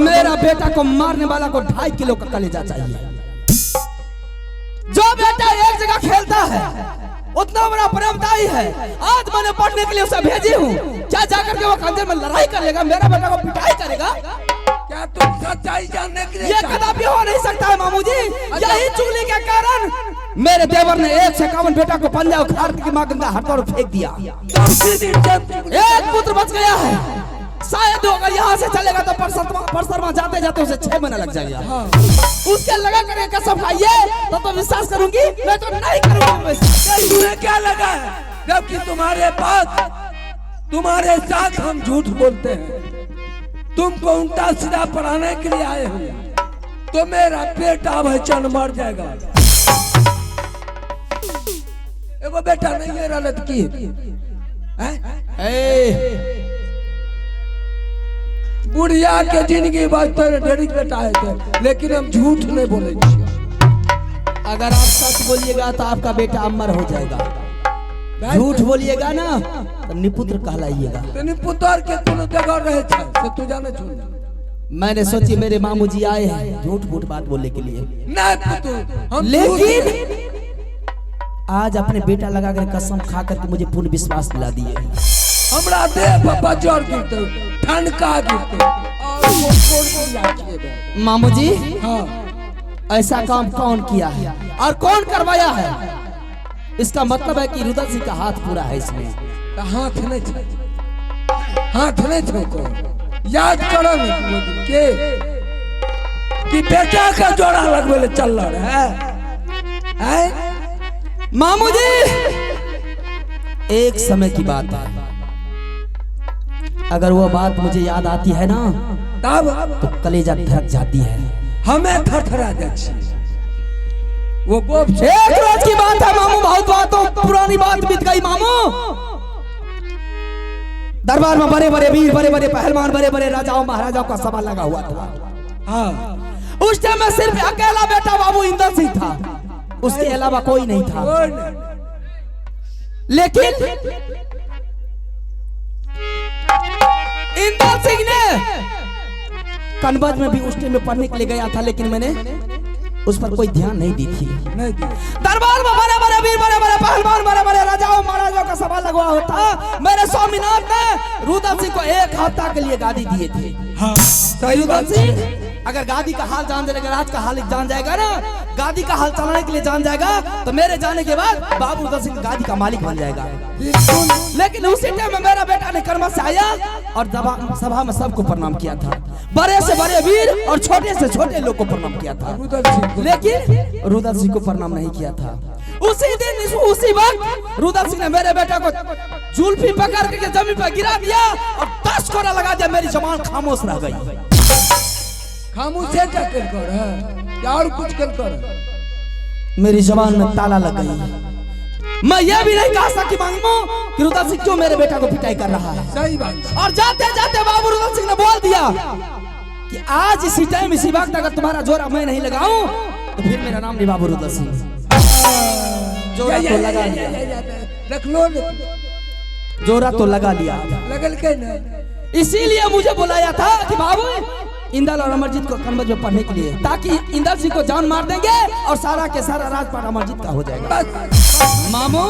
मेरा बेटा को मारने वाला को 2.5 किलो का कलेजा चाहिए। जो बेटा एक जगह खेलता है उतना बड़ा प्रेमदायी है। आज मैंने पढ़ने के लिए उसे भेजी हूँ, क्या जाकर के वो खंजर में लड़ाई करेगा, मेरा बेटा को पिटाई करेगा? क्या तुम सच्चाई जानने के लिए ये कदापि हो नहीं सकता है मामू जी। यही चुगली के कारण मेरे देवर ने 151 बेटा को पंजा उखाड़ के माँ गंगा हर फेंक दिया। एक पुत्र बच गया है, शायद अगर यहाँ से चलेगा तो परसरमा जाते जाते उसे 6 महीना लग जाएगा। हाँ। उसके लगा करके कसम खाइए तो विश्वास करूंगी, मैं तो नहीं करूंगी। तुम्हें क्या लगा है जबकि तुम्हारे पास तुम्हारे साथ हम झूठ बोलते हैं, तुमको उल्टा सीधा पढ़ाने के लिए आए हैं, तो मेरा बेटा भाईचान मर जाएगा। एगो बेटा नहीं है रलत की है? बुढ़िया के जिंदगी बचते ढेरी बेटा है थे, लेकिन हम झूठ नहीं बोले। अगर आप सच बोलिएगा तो आपका बेटा अमर हो जाएगा, झूठ बोलिएगा ना तो निपुत्र कहलाइएगा। तो निपुत्र के कोनो जगह रहे छे से तू जाने छो। मैंने सोची मेरे मामू जी आए हैं झूठ मूठ बात बोलने के लिए, नहीं पुत्र हम, लेकिन आज अपने बेटा लगा कर कसम खा करके मुझे पूर्ण विश्वास दिला दिए। हमरा देह पर बजर गिरते, ठनका गिरते। मामू जी हाँ, ऐसा काम कौन किया है और कौन करवाया है? इसका मतलब है कि रुदल सिंह का हाथ पूरा है इसमें। हाथ नहीं छे, हाथ नहीं छे को याद करो के कि बेटा का जोड़ा लगबे ले चल रहा है, है? मामू जी एक समय की बात है, अगर वो बात मुझे याद आती है ना तब तो कलेजा धड़क जाती है, हमें थरथरा जाती। वो गोप एक रोज की बात है मामू, बहुत बातों पुरानी बात बीत गई मामू। दरबार में बड़े बड़े वीर, बड़े बड़े पहलवान, बड़े बड़े राजाओं महाराजाओं का सभा लगा हुआ था। हाँ, उस टाइम में सिर्फ अकेला बेटा बाबू इंदर सिंह था, उसके अलावा कोई नहीं था। लेकिन इंदर सिंह ने कनबज में भी उस टाइम में पढ़ने के लिए गया था, लेकिन मैंने उस पर कोई ध्यान नहीं दी थी। दरबार में बड़े बड़े वीर, बड़े बड़े पहलवान, बड़े बड़े राजाओं महाराजाओं का सभा लगवा होता। मेरे स्वामीनाथ ने रुदल सिंह को 1 हफ्ता के लिए गादी दिए थे। हाँ, सही रुदल सिंह अगर गादी का हाल जान जाएगा, राज का हाल जान जाएगा ना, गादी का हाल चलाने के लिए जान जाएगा, तो मेरे जाने के बाद बाबू रुदल सिंह गादी का मालिक बन जाएगा। लेकिन उसी टाइम में मेरा बेटा ने कर्म से आया और सभा में सबको प्रणाम किया था, बड़े से बड़े वीर और छोटे से छोटे लोग को प्रणाम किया था, लेकिन रुदल सिंह को प्रणाम नहीं किया था। उसी दिन उसी वक्त रुदल सिंह ने मेरे बेटा को जुल्फी पकड़ के जमीन पर गिरा दिया और 10 कोड़ा लगा दिया। मेरी जबान खामोश रह गई। खामोश कर और कुछ कर, मेरी जबान में ताला लग गई। मैं ये भी नहीं कह सकी मांगू कि रुदल सिंह क्यों मेरे बेटा को पिटाई कर रहा है। सही बात। और जाते जाते बाबू रुदल सिंह ने बोल दिया कि आज इसी टाइम इसी वक्त अगर तुम्हारा जोरा मैं नहीं लगाऊं तो फिर मेरा नाम नहीं बाबू रुदल सिंह। जोरा तो लगा लिया, रख लो, जोरा तो लगा लिया, लगल के नहीं। इसीलिए मुझे बुलाया था कि बाबू इंदल और अमरजीत को कनबज में पढ़ने के लिए, ताकि इंदल सिंह को जान मार देंगे और सारा के सारा राजपाट अमरजीत का हो जाएगा। मामू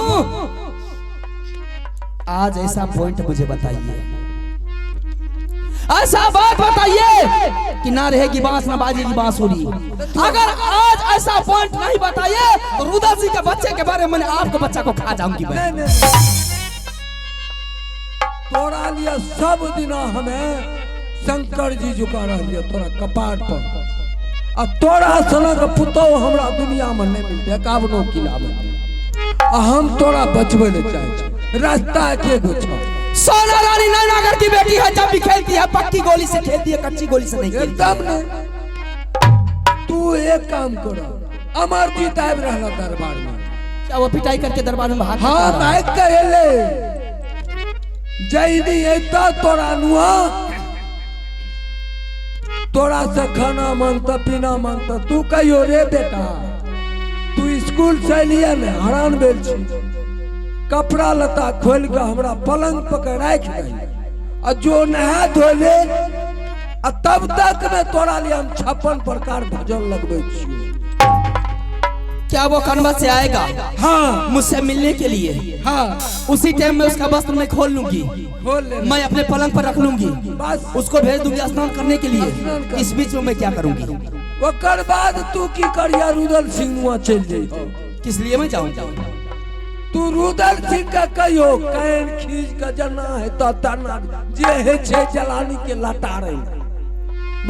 आज ऐसा पॉइंट मुझे बताइए, ऐसा बात बताइए कि ना रहेगी बांस ना बाजेगी बांसुरी। अगर आज ऐसा पॉइंट नहीं बताइए तो रुदल सिंह के बच्चे के बारे में मैंने आपको बच्चा को खा जाऊंगी मैं। तोरा लिया सब दिन हमें शंकर जी झुका रहलियै तोरा कपार पर। आ तोरा सनक पुतोह हमरा दुनिया में नहीं मिलते, 51 किला में। आ हम तोरा बचबै ले चाहे छी, रास्ता एके गो छौ। सोना रानी नैनागढ़ की बेटी है, जब भी खेलती है पक्की गोली से खेलती है, कच्ची गोली से नहीं खेलती। एकदम नहीं। तू एक काम कर, अमरजीत आबि रहल दरबार में। क्या वो पिटाई करके दरबार में भाग? हाँ, भाग के एले। जैनी एता तोरा नुआ तोरा से खाना मांगता पीना मांगता, तू कहियो रे बेटा तू स्कूल से लिए ने हरान भेल छी, कपड़ा लत्ता खोल के हमरा पलंग पकड़ राखि दही आ जो नहा धो ले आ तब तक में तोरा लिए हम 56 प्रकार भोजन लगबै छियो। क्या वो कनवा से आएगा? हाँ। मुझसे मिलने के लिए? हाँ। उसी टाइम में उसका वस्त्र मैं खोल लूंगी, खोल ले, मैं अपने पलंग पर रख लूंगी, बस उसको भेज दूंगी स्नान करने के स्नान लिए। कर। इस बीच में मैं क्या करूंगी? ओकर बाद तू की करिया, रुदल सिंह नुआ चलि जइहो। किस लिए मैं जाऊं? तू रुदल सिंह के कहियो can खींच के जना है तो तना जे है छे जलानी के लटा रही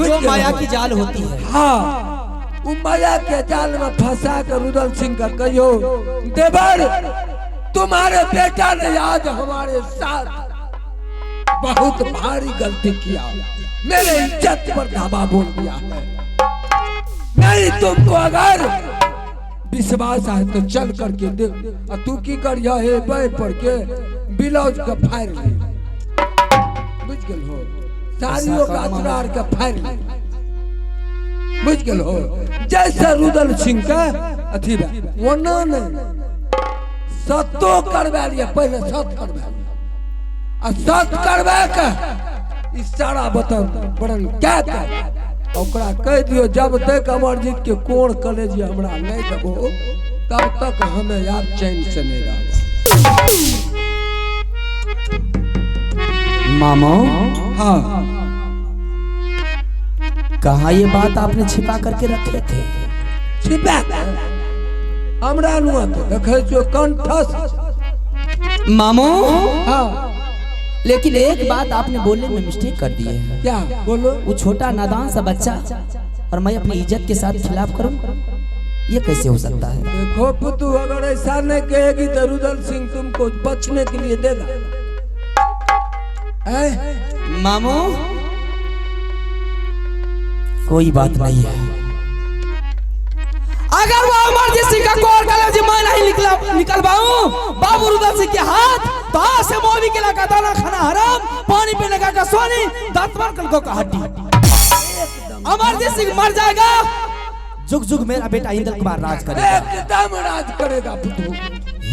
जो माया की जाल होती है। हाँ, उ माया के जाल में फंसा के रुदल सिंह का कहियो देवर तुम्हारे बेटा ने आज हमारे साथ बहुत भारी गलती किया, मेरे इज्जत पर धावा बोल दिया है। नहीं तुमको अगर विश्वास है तो चल करके देख। आ तू की कर हे बह पर के ब्लाउज के फाड़ ले, बुझ गेल हो, साड़ियों का अचरार के फाड़ ले, बुझ गेल हो। जैसे रुदल सिंह के अथी बा ओना नहीं सतो करवा लिया, पहले सत करवा लिया आ सत करवा के ई सारा बतन बड़न क्या कर ओकरा कह दियो जब तक अमरजीत के कोण कलेजी हमरा नहीं देबो तब तक हमें यार चैन से नहीं रहबो। मामो। हाँ। कहा ये बात आपने छिपा करके रखे थे? छिपा हमरा नुआ तो देखै छियो कंठस। मामो। हाँ। लेकिन एक बात आपने बोलने में मिस्टेक कर दी है। क्या बोलो? वो छोटा नादान सा बच्चा और मैं अपनी इज्जत के साथ खिलाफ करूं, ये कैसे हो सकता है? देखो पुतू, अगर ऐसा नहीं कहेगी तो रुदल सिंह तुमको बचने के लिए देगा। मामू कोई बात नहीं है, अगर वो अमरजीत सिंह का कोर कलेजी मैं नहीं निकलवाऊं बाबू रुदल सिंह के हाथ, तो आज से मौलवी के लगा दाना खाना हराम, पानी पीने का सोनी, दांत मार कल का हड्डी। अमरजीत सिंह मर जाएगा, जुग जुग मेरा बेटा इंद्र कुमार राज करेगा, एकदम राज करेगा पुतू।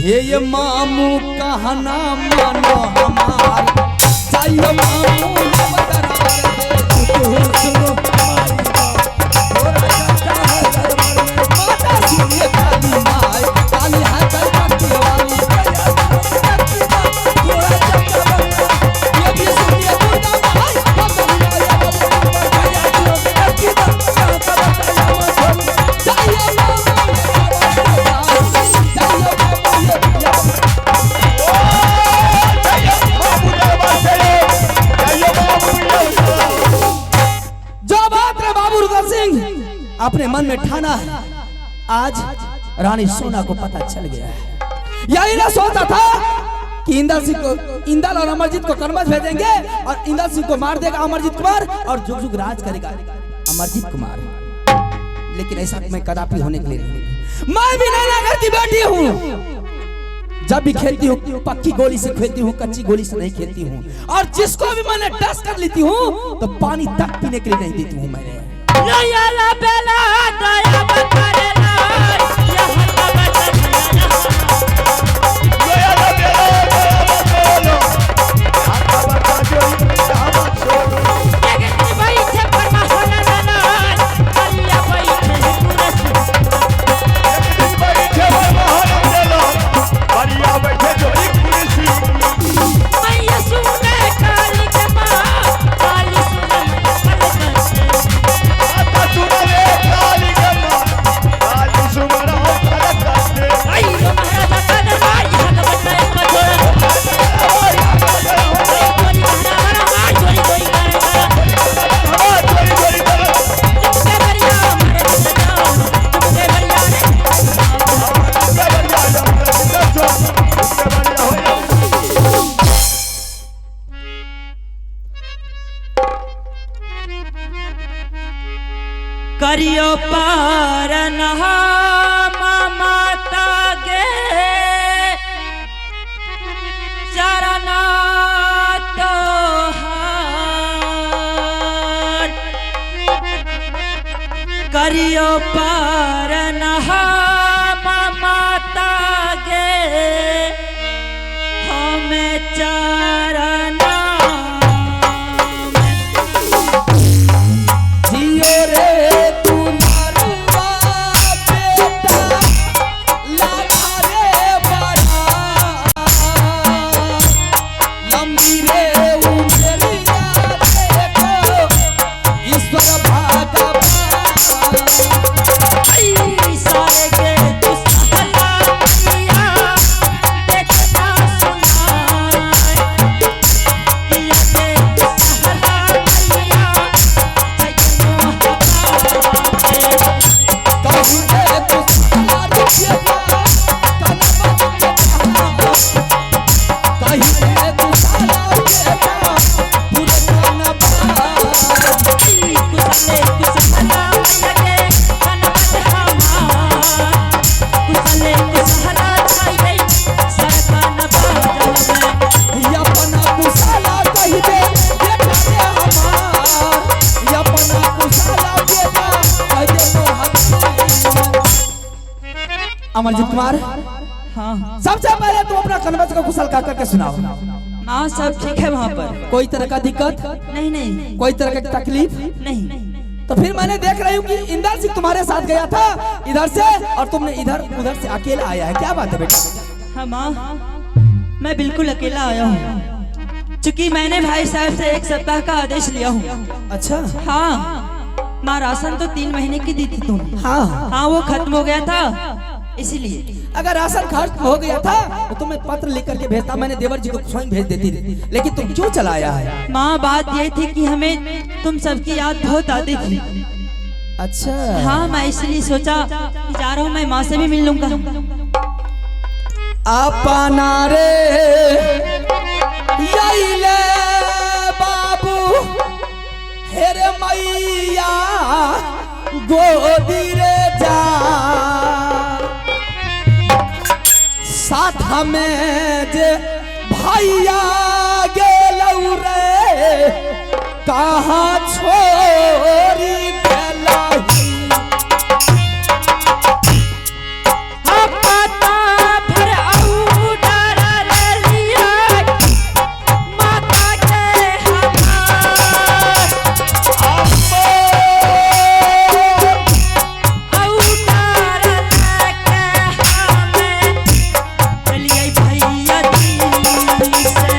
ये मामू कहना मानो हमार, चाहिए मामू सुनो हमारी बात, माता सुनिए काली माई, काली हाथ पट्टी वाली, ये भी सुनिए दुर्गा माई, चाहिए मामू, चाहिए जो बात रे बाबू रुदल सिंह अपने मन में ठाना है, आज रानी सोना को पता चल गया है। यही ना सोचा था कि इंदल सिंह को, इंदल और अमरजीत को कर्मच भेजेंगे और इंदल सिंह को मार देगा अमरजीत कुमार और जुग जुग राज करेगा अमरजीत कुमार। लेकिन ऐसा मैं कदापि होने के लिए नहीं। मैं भी नैनागढ़ की बेटी हूँ, जब भी खेलती हूँ पक्की गोली से खेलती हूँ, कच्ची गोली से नहीं खेलती हूँ। और जिसको भी मैंने टच कर लेती हूँ तो पानी तक पीने के लिए नहीं देती हूँ मैंने। सुन रे। करियो पारन माता गे चरना तोहार करियो पारन माता गे हमें चरना जियो रे दुलारुआ बेटा लाखा रे बड़ा लंबी रे उमरिया देखो ईश्वर भगवान। सारे के दुसहला मैया देखना सुनाए किया के दुसहला मैया जइनो हमारे कहू रे कुशला बेटा कनवा कही रे कुशला बेटा पूरे कनवा। कुशले कुशहला मैया के कनवत हमार कुशले कुशहला छाइए सरकन बाजल में अपना कुशाला कही दे बेटा रे हमार, अपना कुशाला बेटा कह दे तोहर। अमरजीत कुमार, हाँ सबसे पहले तुम अपना कन्वस का कुशल का करके सुनाओ। माँ सब ठीक है वहाँ पर? कोई तरह का दिक्कत नहीं नहीं। कोई तरह की तकलीफ नहीं। तो फिर मैंने देख रही हूँ कि इंदर सिंह तुम्हारे साथ गया था इधर से और तुमने इधर उधर से अकेला आया है, क्या बात है बेटा? हाँ माँ, मैं बिल्कुल अकेला आया हूँ, चूँकि मैंने भाई साहब से 1 सप्ताह का आदेश लिया हूँ। अच्छा। हाँ माँ, राशन तो 3 महीने की दी थी तुमने। हाँ हाँ वो खत्म हो गया था इसीलिए। अगर राशन खर्च हो गया था तो तुम्हें पत्र लिख करके भेजता, मैंने देवर जी को स्वयं भेज देती, लेकिन तुम क्यों चला आया है? माँ बात ये थी कि हमें तुम सबकी याद बहुत आती थी। अच्छा। हाँ मैं इसलिए सोचा कि जा रहा हूँ, मैं माँ से भी मिल लूंगा। अपना रे यही ले बाबू हेरे मैया गोदी रे जा साथ हमें जे भैया गेलौ रे कहाँ छोरी देलही। पता भर औ डर रे लिया माता के हमार औ डर लेके हमें चलिए भैया जी से।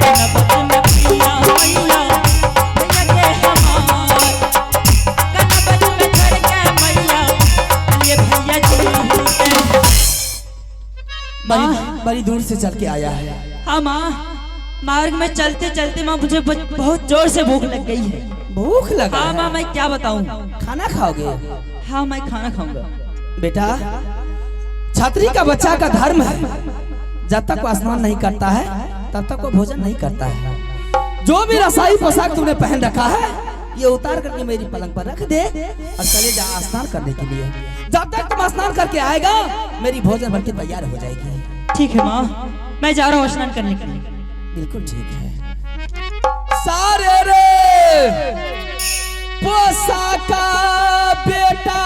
कनपत में भैया मैया भैया के हमार कनपत में चढ़ के मैया चलिए भैया जी से। बड़ी बड़ी दूर से चल के आया है। हाँ माँ, मार्ग में चलते चलते माँ मुझे बहुत जोर से भूख लग गई है। भूख लगा हाँ है? माँ मैं क्या बताऊँ। खाना खाओगे? हाँ मैं खाना खाऊंगा। बेटा, छात्री का बच्चा का धर्म है, जब तक वो स्नान नहीं करता है तब तक वो भोजन नहीं करता है। जो भी रसाई पोशाक तुमने पहन रखा है ये उतार करके मेरी पलंग पर रख दे और चले जा स्नान करने के लिए। जब तक तुम स्नान करके आएगा मेरी भोजन बनके तैयार हो जाएगी। ठीक है माँ, मैं जा रहा हूँ स्नान करने के लिए। बिल्कुल ठीक है। सारे रे पोशाका बेटा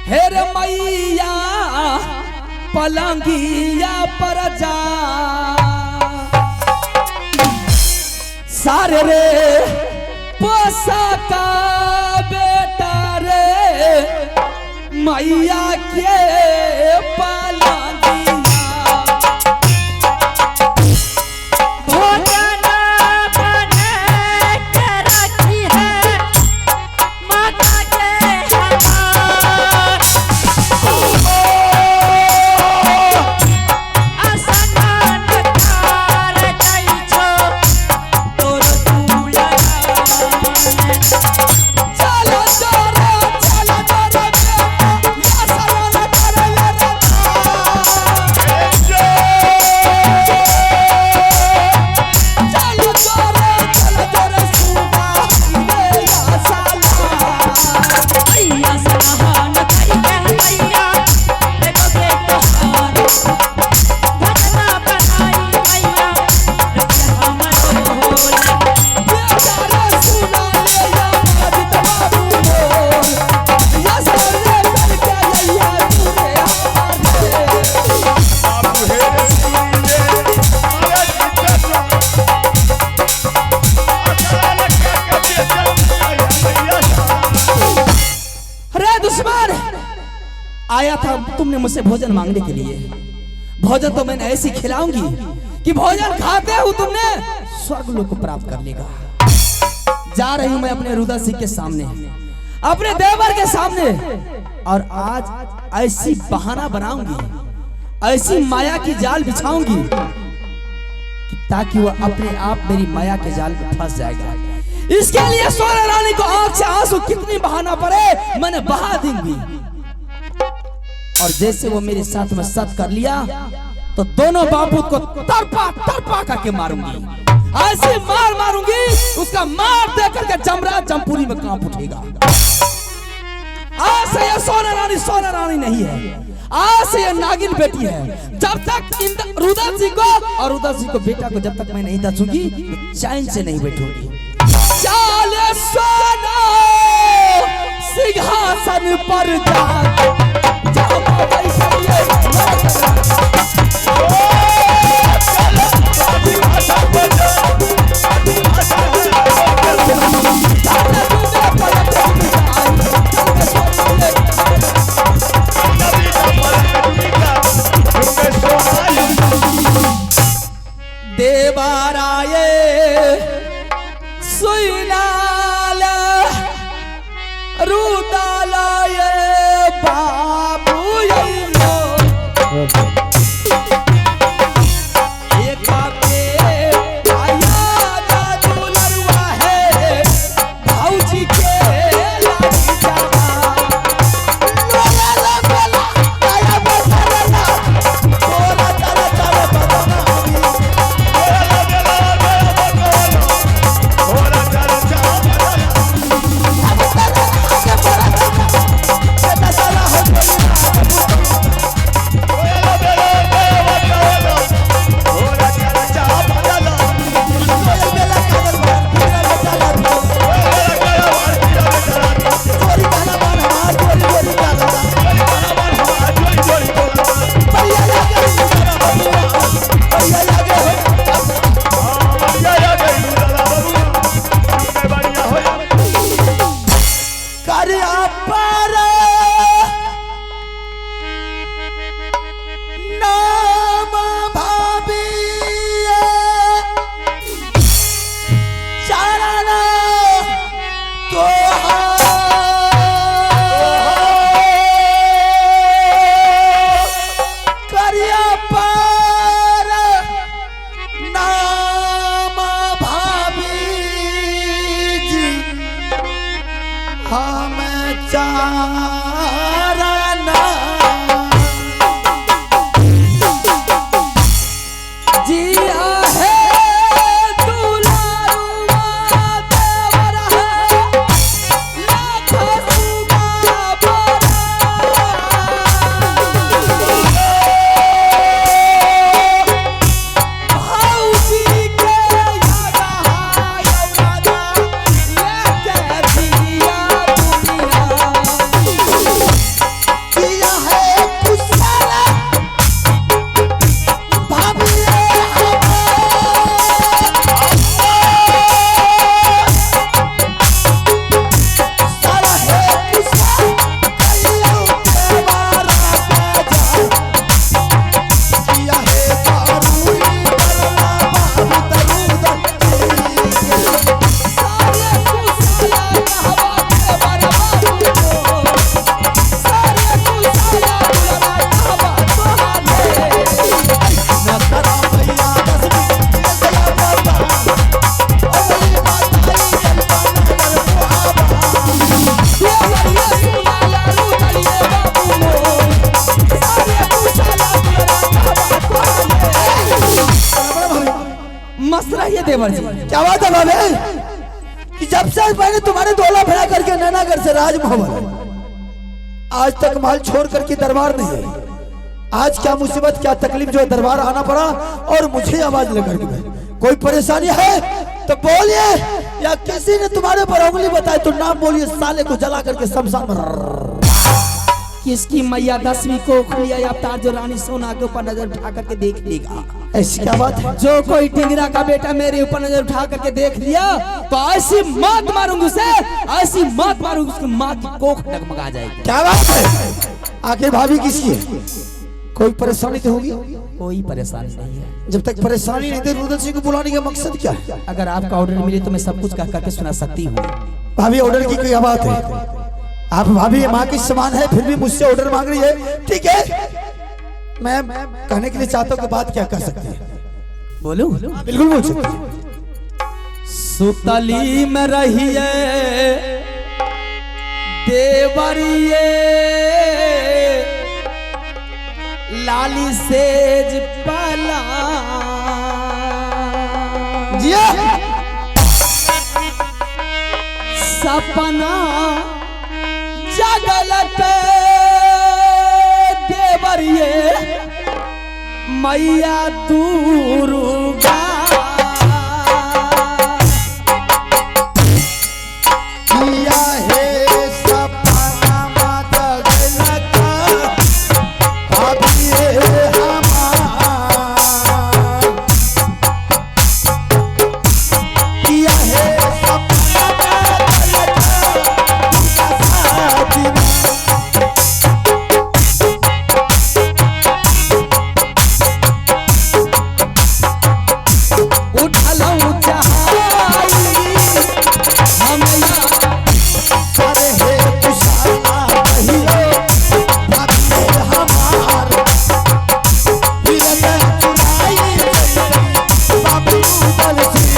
हेर मैया पलंगिया पर जा सारे रे पोशाका बेटा रे मैया के पलंगिया। भोजन बने के रखी है माता के हमार स्नान कर जाइ छो तोर दुलार। आया था तुमने मुझसे भोजन मांगने के लिए। भोजन तो मैंने ऐसी खिलाऊंगी कि भोजन खाते हो तुमने स्वर्ग लोक को प्राप्त कर लेगा। जा रही हूं मैं अपने रुदल सिंह के सामने, अपने देवर के सामने, और आज ऐसी बहाना बनाऊंगी, ऐसी माया की जाल बिछाऊंगी कि ताकि वो अपने आप मेरी माया के जाल में फंस जाएगा। इसके लिए सोना रानी को आंख से आंसू कितनी बहाना पड़े मैंने बहा दूंगी। और जैसे वो मेरे साथ में सत कर लिया तो दोनों बाबू को तरपा तरपा करके मारूंगी। ऐसे मार मारूंगी, उसका मार दे करके जमराज जमपुरी में कांप उठेगा। आज से यह सोना रानी सोना रानी नहीं है, आज से यह नागिन बेटी है। जब तक रुदल सिंह को और रुदल सिंह को बेटा को जब तक मैं नहीं दसूंगी तो चैन से नहीं बैठूंगी। चाल सोना सिंहासन पर जा, जाओ बैठिए। देवाराय सुनाल रुदालय बाबू एक पे आया दादू लरुआ है भाऊजी के लागी जावा। लोला ला बेला आया बसरना तोरा चला चला बदना नाम भाभी चरण तो करिया पर नाम भाभी जी हम चारण जिया है दुलारुआ देवर है लाखों सुबा भाऊजी के यादा यौराजा लेके जिया दुनिया किया है कुशाला भाभी सारा है कुशाला कल्लू के मारा जा किया है बारूई बरना बाबू तरूदन सारे कुशाला कहवा देवर बाबू को सारे कुशाला दुलारा कहवा तोहारे नतरा भैया दसवीं दया बाबा ओ मेरी माता आई देवरिया सुनाला रुदलिए बाबू मोर सारे कुशाला दुलारा कहवा तोहारे। मस्त रहिए देवर जी। क्या बात है बाबे कि जब से मैंने तुम्हारे दोला फिरा करके नैनागढ़ से राजमहल आज तक महल छोड़ करके दरबार नहीं आई। आज क्या मुसीबत क्या तकलीफ जो है दरबार आना पड़ा और मुझे आवाज लगा के भाई कोई परेशानी है तो बोलिए, या किसी ने तुम्हारे पर उंगली बताई तो नाम बोलिए, साले को जला करके शमशान में। किसकी मैया दसवीं को खुलिया अवतार जो रानी सोना के ऊपर नजर उठा करके देख लेगा। ऐसी क्या बात है? जो कोई टिंगरा का बेटा मेरे ऊपर नजर उठा करके देख लिया तो ऐसी मौत मारूंगी उसे, ऐसी मौत मारूंगी उसकी माँ की कोख डगमगा जाएगी। क्या बात है? आखिर भाभी किसकी है? कोई परेशानी तो होगी? कोई परेशानी नहीं है। जब तक परेशानी नहीं थी रुदल सिंह को बुलाने का मकसद क्या है? अगर आपका ऑर्डर मिले तो मैं सब कुछ कह करके सुना सकती हूँ। भाभी ऑर्डर की क्या बात है? आप भाभी माँ की समान है, फिर भी मुझसे ऑर्डर मांग रही है। ठीक है, मैं कहने के लिए चाहता हूँ कि बात क्या कर सकती है। बोलू? बिल्कुल बोल सकती है। सुतली में रहिए देवरिए लाली सेज पला जिया सपना जगलत देवरिए मैया दुर्गा किया है सपना माता गलता भाभी हमार। किया है सपना माता गलता साथी। उठलऊं चहाई हमैया अरे हे कुशाला कहियो भाभी हमार। हिरन चुराई बाबू दल सिंह।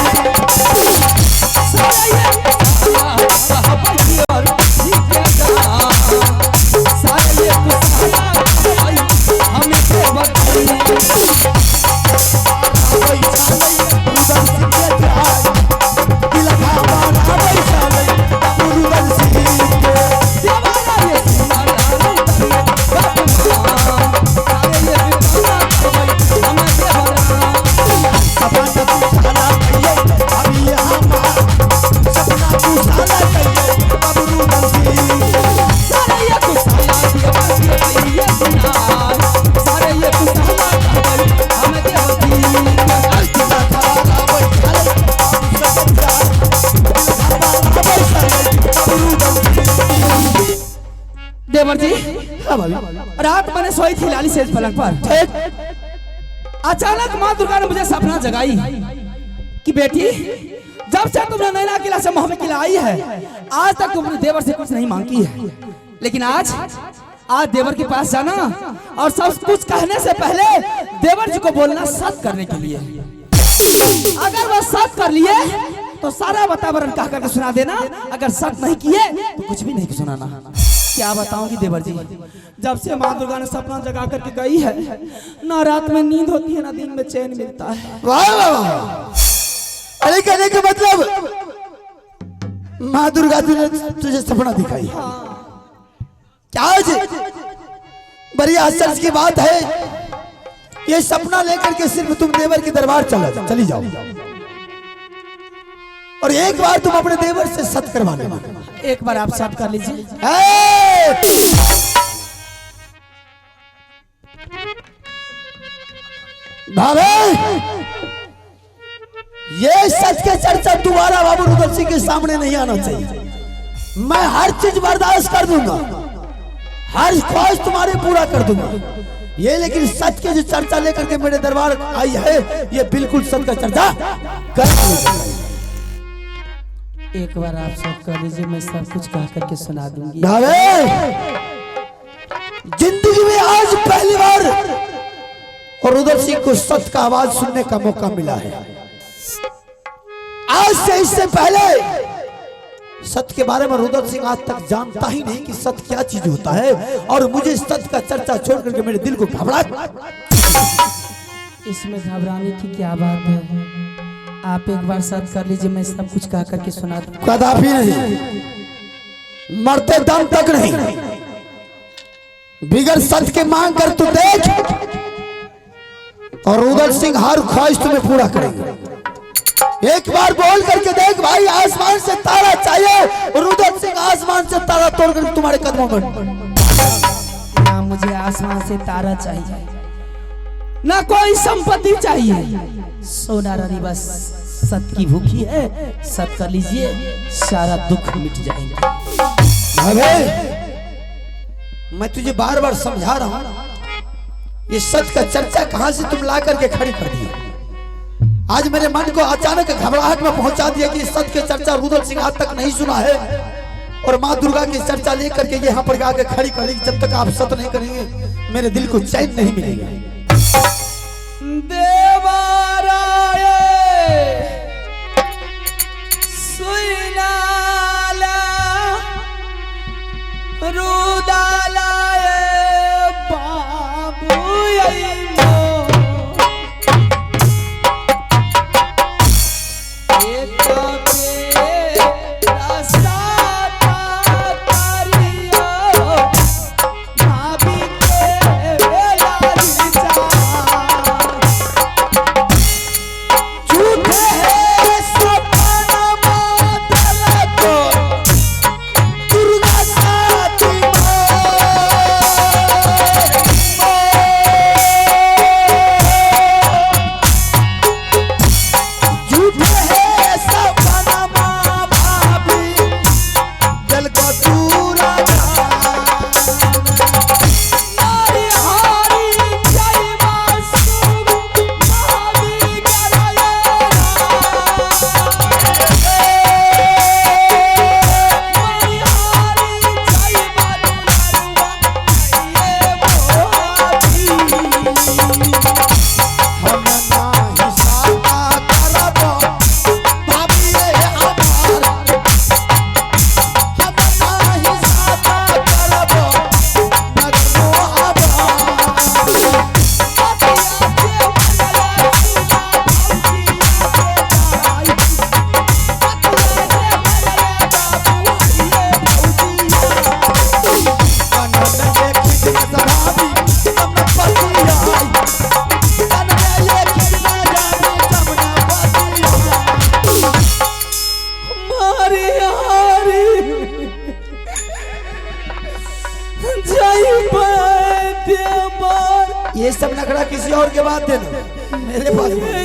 देवर जी, रात मैंने सोई थी लाली सेज पलंग पर। अचानक माँ दुर्गा ने मुझे सपना जगाई कि बेटी, जब से तुमने नैना किला से मोह में किला आई है, आज तक तुमने देवर से कुछ नहीं मांगी है, लेकिन आज आज देवर के पास जाना और सब कुछ कहने से पहले देवर जी को बोलना सत करने के लिए। अगर वह सत कर लिए तो सारा वातावरण कह करके सुना देना, अगर सत नहीं किए तो कुछ भी नहीं सुनाना। क्या बताऊंगी देवर जी, जब से माँ दुर्गा ने सपना जगा करके गई है, ना रात में नींद होती है ना दिन में चैन मिलता है। वाह वाह वाह। अरे कहने का मतलब माँ दुर्गा तुझे तुझे सपना दिखाई। क्या आज बड़ी आश्चर्य की बात है, ये सपना लेकर के सिर्फ तुम देवर के दरबार चला चली जाओ और एक बार तुम अपने देवर से सत करवा लेना। एक बार आप सत कर लीजिए। भावे, ये सच के चर्चा दोबारा बाबू रुदल सिंह के सामने नहीं आना चाहिए। मैं हर चीज बर्दाश्त कर दूंगा, हर ख्वाहिश तुम्हारी पूरा कर दूंगा, ये लेकिन सच के जो चर्चा लेकर के मेरे दरबार आई है, ये बिल्कुल सच का चर्चा कर। एक बार आप सब कर लीजिए, मैं सब कुछ कह करके सुना दूंगी। भावे, जिंदगी में आज पहली बार और रुदल सिंह को सच का आवाज सुनने का मौका मिला है। आज से इससे पहले सत्य के बारे में रुदल सिंह आज तक जानता ही नहीं कि सत्य क्या चीज होता है, और मुझे सत्य का चर्चा छोड़ करके मेरे दिल को घबरा। इसमें घबराने की क्या बात है? आप एक बार सत्य कर लीजिए, मैं सब कुछ कह करके सुना दूं। कदापि नहीं, मरते दम तक नहीं, बिगर सत्य के मांग कर तू देख, और रुदल सिंह हर ख्वाहिश तुम्हें पूरा करेंगे। एक बार बोल करके देख भाई, आसमान से तारा चाहिए, रुदल सिंह आसमान से तारा तोड़कर तुम्हारे कदमों में। ना मुझे आसमान से तारा चाहिए, ना कोई संपत्ति चाहिए, सोना रानी बस सत की भूखी है, सत कर लीजिए, सारा दुख मिट जाएंगे। अबे मैं तुझे बार बार समझा रहा हूं, ये सच का चर्चा कहां से तुम ला करके खड़ी कर दी। आज मेरे मन को अचानक घबराहट में पहुंचा दिया कि सच के चर्चा रुदल सिंह आज तक नहीं सुना है, और माँ दुर्गा की चर्चा लेकर के यहाँ पर आके खड़ी करी। जब तक आप सत नहीं करेंगे मेरे दिल को चैन नहीं मिलेगा। देवाराय सुनाला रुदालाय बाबू ये सब नखरा किसी और के बाद देना, मेरे पास बाबा।